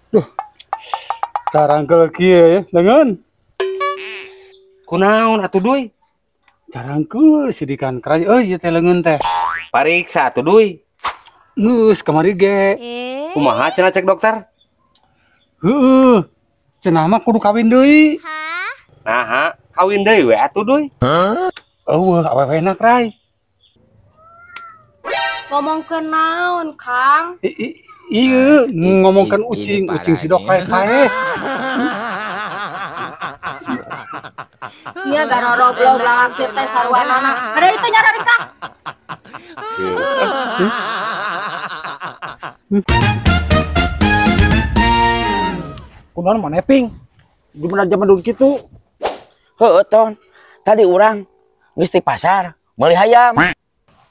Duh. Carangkel kieu ya, leungeun. Kunaon atuh Duy? Carangkel sidikan keras euy ieu teh leungeun teh. Pariksa atuh Duy. Geus kamari ge. Kumaha cenah cek dokter? Heueuh. Cenah mah kudu kawin deui. Naha, kawin deui we atuh Duy. Eueuh, awewena krai. Ngomongkeun naon, Kang? Iya, ngomongkeun ucing, ucing si dokter paeh. Sia garoroblog lalakir teh saruanana. Ada itu nyararika. Kunaon maneh ping? Gimana zaman dulu kitu? Heueuh ton. Tadi urang geus ti pasar meuli hayam.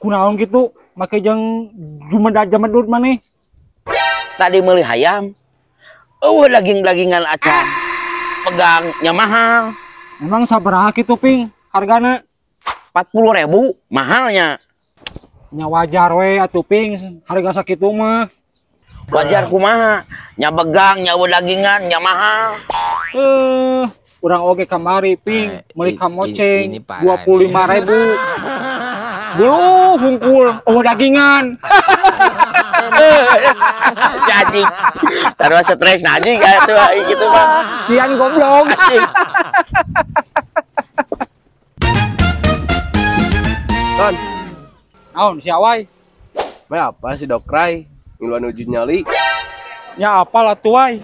Kunaon kitu? Make jeung jumeda zaman dulu maneh. Tadi meuli hayam. Eueuh daging-dagingan acan. Pegangnya mahal. Emang sabaraha kitu ping hargana? 40.000 mahalnya. Nya wajar we atuh ping harga sakitu mah. Wajar kumaha? Nya begang, nya dagingan, nya mahal. Urang oge kamari ping meuli kamoceng 25.000. Bulu hungkul eueuh dagingan. Jadi taruh stres naji atuh gitu mah. Sian goblok. Ton. Naon si Awai? Meh apa si Dokrai ngiluan uji nyali? Nya apal atuh wai.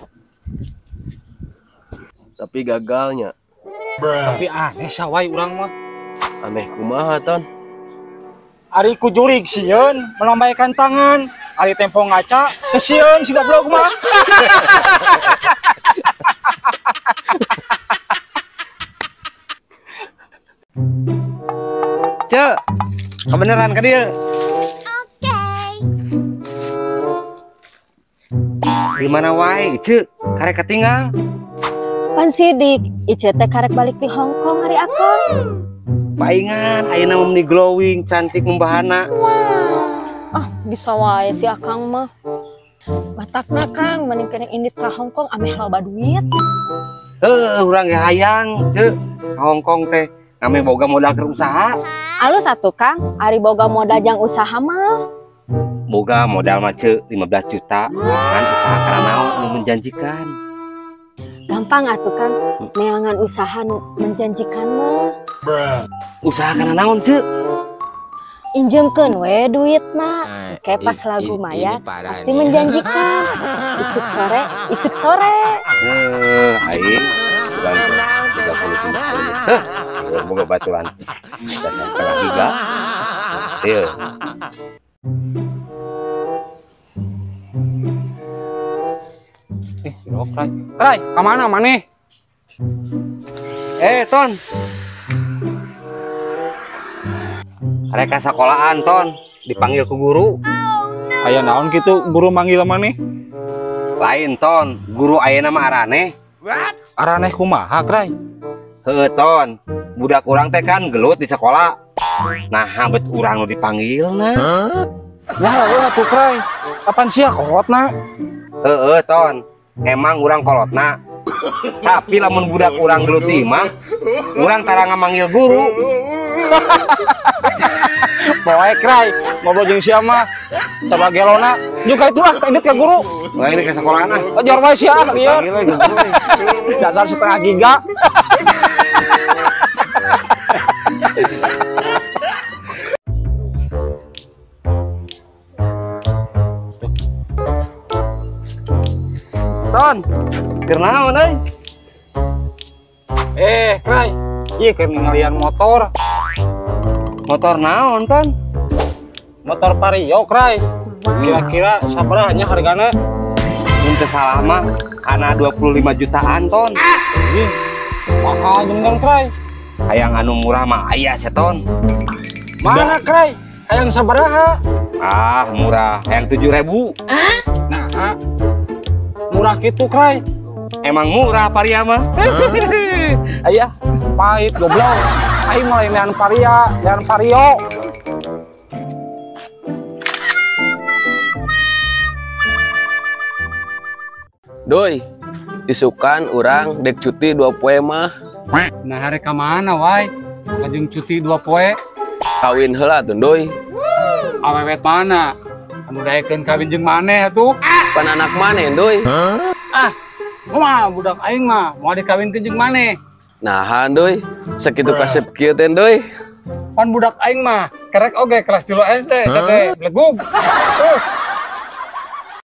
Tapi gagalnya. Tapi aneh sawai urang mah. Aneh kumaha Ton? Ari ku jurig sieun melambaikan tangan, ari tempo ngaca teu sieun si goblok mah. Cek, kebeneran ka dieu. Oke. Di mana wae, Cek? Karek ketinggal. Pan sidik, Ice teh karek balik di Hong Kong hari akang. Paingan, ayeuna mah meni glowing, cantik membahana. Wow. Ah, bisa wae si akang mah. Matakna Kang, mending kena indit ka Hong Kong ameh loba duit. Heuh, urang ge hayang, Cek. Ka Hong Kong teh name boga modal keur usaha. Alus atuh Kang, ari boga modal jang usaha mah. Boga modal mah Cek 15 juta, kan usaha kana naon anu menjanjikan. Gampang atuh Kang, neangan usaha nu menjanjikan mah. Usaha kana naon Cek? Injemkeun we duitna. Kayak pas lagu Maya pasti menjanjikan. Isuk sore, isuk sore. Aing urang 30. Heh, boga baturan. Setengah giga. Ieu. Si Dokrai. Krai, ka mana maneh? Ton. Rek ka sekolahan, Ton. Dipanggil ku guru. Aya naon kitu guru manggil maneh? Lain, Ton. Guru ayeuna mah araneh. Araneh kumaha, Krai? Heueuh, Ton. Budak urang teh kan gelut di sekolah. Nah, bet urang nu dipanggilna. Lah, eueuh atuh, Krai. Kapan sia kolotna? Heueuh, Ton. Emang urang kolotna. Tapi lamun budak urang gelut di imah, urang tara ngamanggil guru. Bawae Krai, ngobrol jeung sia mah sabagelona. Juga itu ah, indit ka guru. Wah, ini ke sekolahan ah. Oh, jor wae sia ah, ieu. Dasar setengah giga. Ton, keur naon euy? Krai, ieu keur ningalian motor. Motor naon, Ton? Motor Vario, Krai. Kira-kira sabaraha nya hargana? Mun teu salah mah kana 25 jutaan, Ton. Ih, mahal bener, Krai. Hayang anu murah mah aya sia, Ton. Mana, Krai? Hayang sabaraha? Ah, murah. Hayang 7.000. Nah, murah gitu, Krai. Emang murah Varia mah. Ayah, pahit goblok. Aing mulai nean Varia, nean Vario. Doi, isukan urang dek cuti 2 poe mah. Nah, hari ka mana wae? Lajeng cuti 2 poe. Kawin heula tuh, Doi. Awewe mana? Anu daekeun kawin jeung maneh atuh? Pan anak maneh, Doi. Ah, mah budak aing mah moal dikawinkeun jeung maneh. Nah, Doi, sakitu kasep kieu teh, Doi. Pan budak aing mah kerek oge kelas 3 SD, teh belegug.